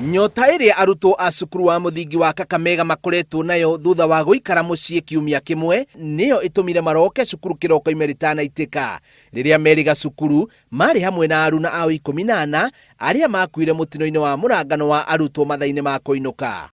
Nyota ĩrĩa arutwo a cukuru wa mũthingi wa Kakamega makoretwo nayo thutha wa gũikara mũciĩ kiumia kĩmwe nĩyo ĩtũmire maroke cukuru kĩroko ime rĩtanaitĩka. Rĩrĩa meriga cukuru, marĩ hamwe na aruna ao 14 arĩa makuire mũtino-inĩ wa mũrangano wa arutwo mathaa-inĩ ma kũinũka.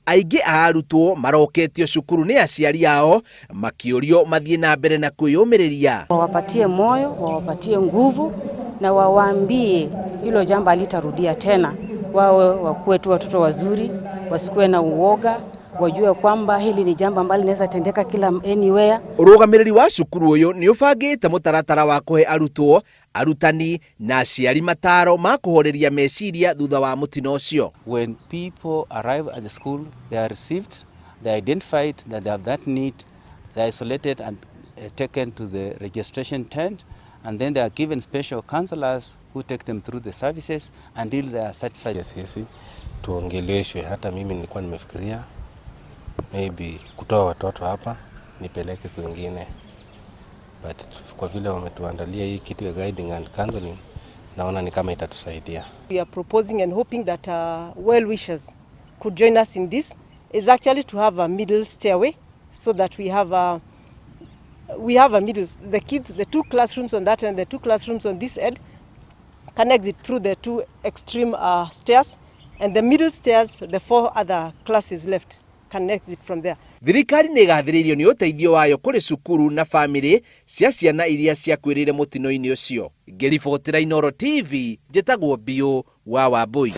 Aingĩ a arutwo maroketio cukuru nĩ aciari ao makĩũrio mathiĩ na mbere na kwĩyũmĩrĩria. Wawapatie moyo, wawapatie nguvu na wawaambie hilo jambo halitarudia tena. Wawe wakuwe tu watoto wazuri, wasikuwe na uoga, wajue kwamba hili ni jambo ambalo linaweza tendeka kila anywhere. Ũrũgamĩrĩri wa cukuru ũyũ nĩ ũbangĩte mũtaratara wa kũhe arutwo, arutani na aciari mataro ma kũhoreria meciria thutha wa mũtino ũcio. When people arrive at the school, they are received, they are identified that they have that need, they are isolated and taken to the registration tent, and then they are given special counselors who take them through the services until they are satisfied. Sisi tuongeleshwe. Hata mimi nilikuwa nimefikiria maybe kutoa watoto hapa nipeleke kwingine, but kwa vile wametuandalia hii kitu ya guiding and counseling, naona ni kama itatusaidia. We are proposing and hoping that well wishers could join us in this is actually to have a middle stairway so that we have a middle, the kids, the two classrooms on that end, the two classrooms on this end can exit through the two extreme stairs, and the middle stairs, the four other classes left can exit from there. Thirikari nĩ ĩgathĩrĩirio nĩ ũteithio wayo kũrĩ cukuru na bamĩrĩ cia ciana iria ciakuĩrĩire mũtino-inĩ ũcio. Ngĩribotera Inooro TV, njĩtagwo Biũ wa Wambui.